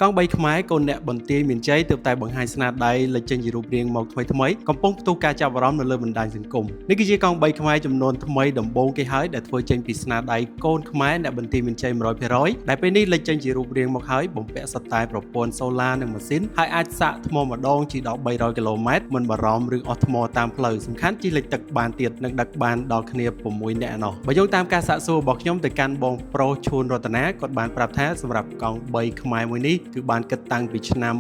កង់បីខ្មែរកូនអ្នកបន្ទាយមានជ័យទើបតែបង្ហាញស្នាដៃលេចចេញជារូបរាងមកថ្មីថ្មីកំពុងផ្ទុះការចាប់អារម្មណ៍នៅលើបណ្ដាញសង្គមនេះគឺជាកង់បីខ្មែរចំនួនថ្មីដំបូងគេហើយដែលធ្វើចេញពីស្នាដៃកូនខ្មែរអ្នកបន្ទាយមានជ័យ100%ដែលពេលនេះលេចចេញជារូបរាងមកហើយបំពាក់សុទ្ធតែប្រព័ន្ធសូឡានិងម៉ាស៊ីនហើយអាចសាកថ្មម្ដងជិះដល់300គីឡូម៉ែត្រមិនបារម្ភរឿងអស់ថ្មតាមផ្លូវសំខាន់ជិះលិចទឹកបានទៀតនិងដឹកបានដល់គ្នា6នាក់ឯណោះបើយោងតាមការសាកសួររបស់ខ្ញុំទៅកាន់បងប្រុសឈួនរតនាគាត់បានប្រាប់ថាសម្រាប់កង់3ខ្មែរមួយនេះគឺបានគិតតាំងពីឆ្នាំ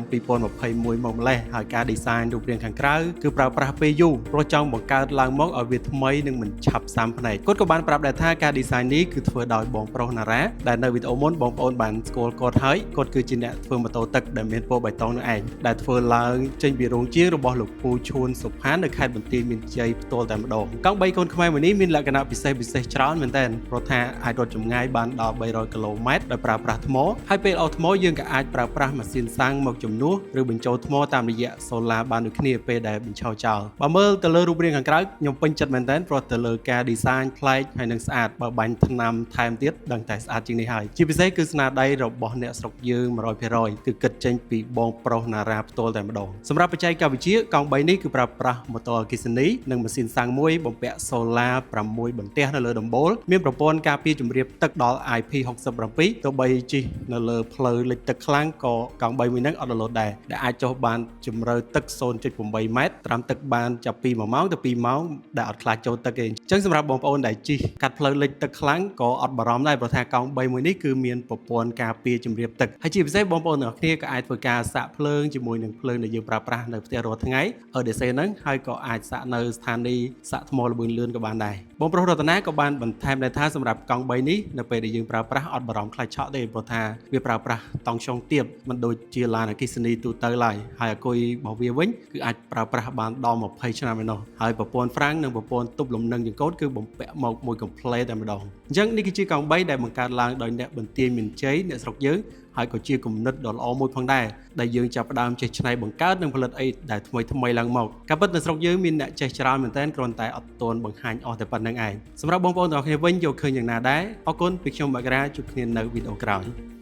2021មកម្លេះហើយការ design រូបរាងខាងក្រៅគឺប្រើប្រាស់ពេលយូរព្រោះចង់បង្កើតឡើងមកឲ្យវាថ្មីនិងមិនឆាប់សាំភ្នែកគាត់ក៏បានប្រាប់ដែរថាការ design នេះគឺធ្វើដោយបងប្រុសណារ៉ាដែលនៅវីដេអូមុនបងប្អូនបានស្គាល់គាត់ហើយគាត់គឺជាអ្នកធ្វើម៉ូតូទឹកដែលមានពណ៌បៃតងនោះឯងដែលធ្វើឡើងចេញពីរោងជាងរបស់លោកពូឈួនសុផាននៅខេត្តបន្ទាយមានជ័យផ្ទាល់តែម្ដងកង់3កូនខ្មែរមួយនេះមានលក្ខណៈពិសេសពិសេសច្រើនមែនទែនព្រោះថាអាចរត់ចម្ងាយបានដល់300គីឡូម៉ែត្រដោយប្រើប្រាស់ថ្មហើយពេលអស់ថ្មយើងក៏អាចប្រើប្រាស់ម៉ាស៊ីនសាំងមកជំនួសឬបញ្ចូលថ្មតាមរយៈសូឡាបានដូចគ្នាពេលដែលបញ្ឆោចោលបើមើលទៅលើរូបរាងខាងក្រៅខ្ញុំពេញចិត្តមែនទែនព្រោះទៅលើការ design ប្លែកហើយនិងស្អាតបើបាញ់ថ្នាំថែមទៀតដឹងតែស្អាតជាងនេះហើយជាពិសេសគឺស្នាដៃរបស់អ្នកស្រុកយើង100%គឺគិតចេញពីបងប្រុសណារ៉ាផ្ទាល់តែម្ដងសម្រាប់បច្ចេកវិទ្យាកង់3នេះគឺប្រើប្រាស់ម៉ូទ័រអគ្គិសនីនិងម៉ាស៊ីនសាំងមួយបំពាក់សូឡា6បន្ទះនៅលើដំបូលមានប្រព័ន្ធការពារជំរាបទឹកដល់ IP67 ទោះបីជិះនៅលើផ្លូវលិចទឹកខ្លាំងក៏កង់3មួយហ្នឹងអត់រលត់ដែរដែលអាចចុះបានជម្រៅទឹក0.8ម៉ែត្រត្រាំទឹកបានចាប់ពី1ម៉ោងទៅ2ម៉ោងដែលអត់ខ្លាចចូលទឹកទេអញ្ចឹងសម្រាប់បងប្អូនដែលជិះកាត់ផ្លូវលិចទឹកខ្លាំងក៏អត់បារម្ភដែរព្រោះថាកង់3មួយនេះគឺមានប្រព័ន្ធការពារជំរាបទឹកហើយជាពិសេសបងប្អូនទាំងអស់គ្នាក៏អាចធ្វើការសាកភ្លើងជាមួយនឹងភ្លើងដែលយើងប្រើប្រាស់នៅផ្ទះរាល់ថ្ងៃ EDC ហ្នឹងហើយក៏អាចសាកនៅស្ថានីយ៍សាកថ្មល្បឿនលឿនក៏បានដែរបងប្រុសរតនាក៏បានបន្ថែមដែរថាសម្រាប់កង់3នេះនៅពេលដែលយើងប្រើប្រាស់អត់បារម្ភខ្លាចឆក់ទេព្រោះថាវាប្រើប្រាស់តង់ស្យុងទាបមិនដូចជាឡានអគ្គិសនីទូទៅឡើយហើយអាគុយរបស់វាវិញគឺអាចប្រើប្រាស់បានដល់20ឆ្នាំឯណោះហើយប្រព័ន្ធហ្វ្រាំងនិងប្រព័ន្ធទប់លំនឹងចង្កូតគឺបំពាក់មកមួយ complete តែម្ដងអញ្ចឹងនេះគឺជាកង់3ដែលបង្កើតឡើងដោយអ្នកបន្ទាយមានជ័យអ្នកស្រុកយើងហើយក៏ជាគំនិតដ៏ល្អមួយផងដែរដែលយើងចាប់ផ្ដើមចេះច្នៃបង្កើតនិងផលិតអីដែលថ្មីថ្មីឡើងមកការពិតនៅស្រុកយើងមានអ្នកចេះច្រើនមែនទែនគ្រាន់តែអត់ទាន់បង្ហាញអស់តែប៉ុណ្្នឹងឯងសម្រាប់បងប្អូនទាំងអស់គ្នាវិញយកឃើញយ៉ាងណាដែរអរគុណពីខ្ញុំមករាជួបគ្នានៅវីដេអូក្រោយ។